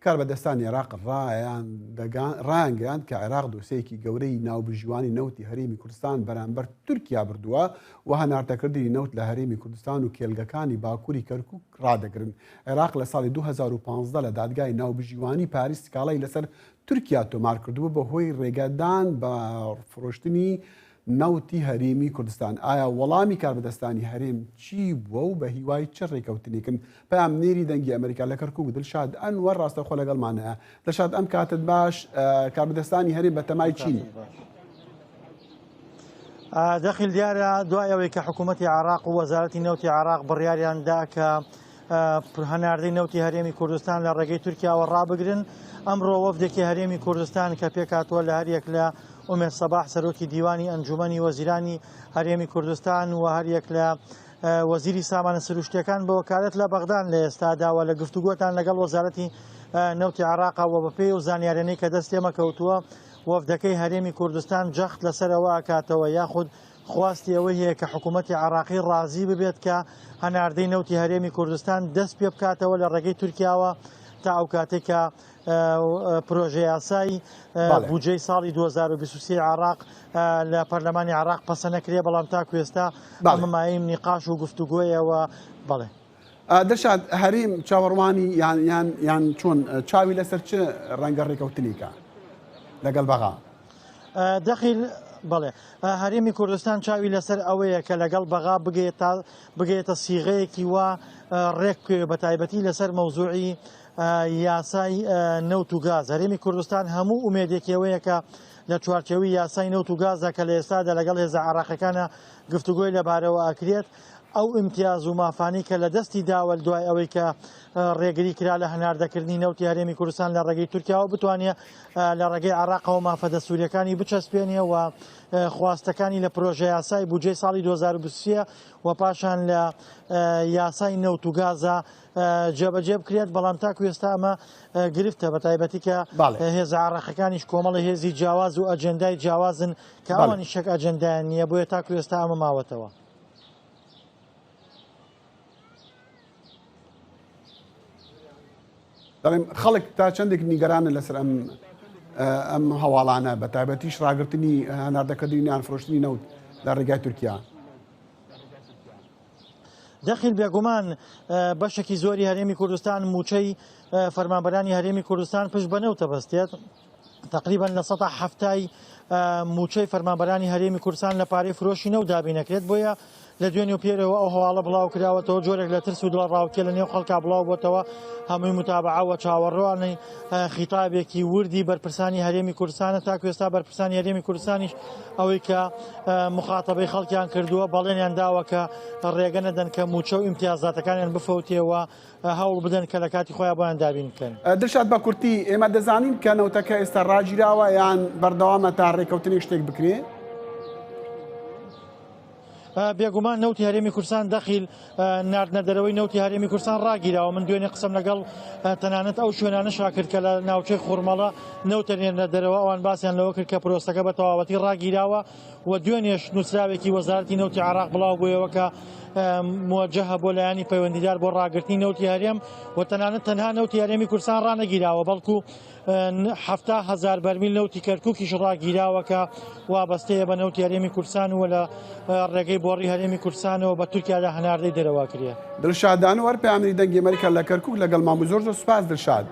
کاربەدەستانی عێراق ڕایانگەیاند کە عێراق دۆسێیەکی گەورەی ناوبژیوانی نەوتی هەرێمی کوردستان بەرامبەر تورکیا بردووە و هەناردەکردنی نەوت لە هەرێمی کوردستان و کێلگەکانی باکووری کەرکووک ڕادەگرن. عێراق لە ساڵی 2015 لە دادگای ناوبژیوانی پاریس سکاڵای لەسەر تورکیا تۆمار کردبوو بەهۆی ڕێگەدان بە فرۆشتنی نەوتی هەرێمی کوردستان. ئایا وەڵامی کاربەدەستانی هەرێم چی بووە و بە هیوای چ ڕێکەوتنێکن؟ پەیامنێری دەنگی ئەمەریکا لە کەرکوک دلشاد ئەنوەر ڕاستەوخۆ لەگەڵمانە. دلشاد ئەم کاتت باش، کاربەدەستانی هەرێم بە تەمای چین؟ دەخیل دیارە دوای ئەوەی کە حکوومەتی عێراق و وەزارەتی نەوتی عێراق بڕیاریان دا کە هەناردەی نەوتی هەرێمی کوردستان لە ڕێگەی تورکیاوە ڕابگرن ئەمڕۆ وەفدێکی هەرێمی کوردستان کە پێکهاتووە لە هەریەک لە ئومێد سەباح سەرۆکی دیوانی ئەنجومەنی وەزیرانی هەرێمی کوردستان و هەریەک لە وەزیری سامانە سروشتیەکان بە وەکالەت لە بەغدان لە ئێستادا و لە گفتوگۆتان لەگەڵ وەزارەتی نەوتی عێراقا و بەپێی و زانیارانەی کە دەست ئێمە کەوتووە وەفدەکەی هەرێمی کوردستان جەخت لەسەر ئەوە ئەکاتەوە یاخود خواستی ئەوەی هەیە کە حکوومەتی عێراقی ڕازی ببێت کە هەناردەی نەوتی هەرێمی کوردستان دەست پێ بکاتەوە لە ڕێگەی تورکیاوە تا ئەو کاتێک کە پرۆژەیاسای بودجەی ساڵی 2023 عێراق لە پەرلەمانی عێراق پەسەنەکرێ بەڵام تاکو ئێستا ئەمە مایەی نیقاش و گفتوگۆیەوە بەڵێ. دلشاد هەرێم چاوەڕوانی یان یان یان چۆن چاوی لەسەر چ ڕەنگە ڕێکەوتنێکە لەگەڵ بەغا؟ دەخیل بەڵێ هەرێمی کوردستان چاوی لەسەر ئەوەیە کە لەگەڵ بەغا بگەێت بگەێتە سیغەیەکی وا ڕێک بکەوێ بە تایبەتی لەسەر مەوزوعی یاسای نەوت و گاز هەرێمی کوردستان هەموو ئومێدێکی ئەوەیە کە لە چوارچێوەی یاسای نەوت و گازدا کە لە ئێستادا لەگەڵ هێزە عێراقیەکانە گفتوگۆی لەبارەوە ئەکرێت ئەو ئیمتیاز و مافانەی کە لە دەستی داوە دوای ئەوەی کە ڕێگری کرا لە هەناردەکردنی نەوتی هەرێمی کوردستان لە ڕێگەی تورکیاوە بتوانێت لە ڕێگەی عێراقەوە مافە دەستوریەکانی بچەسپێنێ و خواستەکانی لە پرۆژە یاسای بودجەی ساڵی 2023 و پاشان لە یاسای نەوت و گازا جێبەجێ بکرێت بەڵام تاکو ئێستا ئەمە گرفتە بە تایبەتی کە هێزە عراقەکانیش کۆمەڵی هێزی جیاواز و ئەجێندای جیاوازن کە ئەوانی شک ئەجێندایان نییە بۆیە تاکو ئێستا ئەمە ماوەتەوە. دەڵێم خەڵک تا چەندێک نیگەرانە لەسەر ئەم ئەم هەواڵانە بە تایبەتیش ڕاگرتنی هەناردەکردنی یان فرۆشتنی نەوت لە ڕێگای تورکیا. دەخیل بێگومان بەشێکی زۆری هەرێمی کوردستان موچەی فەرمانبەرانی هەرێمی کوردستان پشت بە نەوتە بەستێت تقریبا لە سەدا هەفتای موچەی فەرمانبەرانی هەرێمی کوردستان لە پارەی فرۆشی نەوت دابینەکرێت بۆیە لە دوێنێ و پێرەوە ئەو هەواڵە بڵاو کراوەتەوە جۆرێک لە ترس و دڵەڕاوکێ لە نێو خەڵکا بڵاو بۆتەوە هەمووی متابعە و چاوەڕوانی خیتابێکی وردی بەرپرسانی هەرێمی کوردستانە تاکو ئێستا بەرپرسانی هەرێمی کوردستانیش ئەوەی کە مخاتەبەی خەڵکیان کردووە بەڵێنیان داوە کە ڕێگە نەدەن کە موچە و ئیمتیازاتەکانیان بفەوتێەوە هەوڵ بدەن کە لە کاتی خۆیان بۆیان دابین بکەن. دلشاد بە کورتی ئێمە دەزانین کە نەوتەکە ئێستا ڕاگیراوە یان بەردەوامە تا ڕێکەوتنێک شتێک بکرێ؟ بێگومان نەوتی هەرێمی کوردستان دەخیل ناردنە دەرەوەی نەوتی هەرێمی کوردستان ڕاگیراوە من دوێنێ قسەم لەگەڵ تەنانەت ئەو شوێنانەشا کرد کە لە ناوچەی خورمەڵە نەوتە نێرنە دەرەوە ئەوان باسیان لەوە کرد کە پرۆسەکە بە تەواوەتی ڕاگیراوە و دوێنێش نووسراوێکی وەزارەتی نەوتی عێراق بڵاو بوویەوە کە موجهە بۆ لایەنی پەیوەندیدار بۆ ڕاگرتنی نەوتی هەرێم و تەنانەت تەنها نەوتی هەرێمی کوردستان ڕانەگیراوە بەڵکو 70 هەزار بەرمیل نەوتی کەرکووکیش ڕاگیراوە کە وابەستەیە بە نەوتی هەرێمی کوردستان و لە ڕێگەی بۆڕی هەرێمی کوردستانەوە بە تورکیادا هەناردەی دەرەوە کرێ. دلشاد ئەنوەر پەیامنێری دەنگی ئەمەریکا لە کەرکووک لەگەڵمان بوو زۆر زۆر سوپاس دلشاد.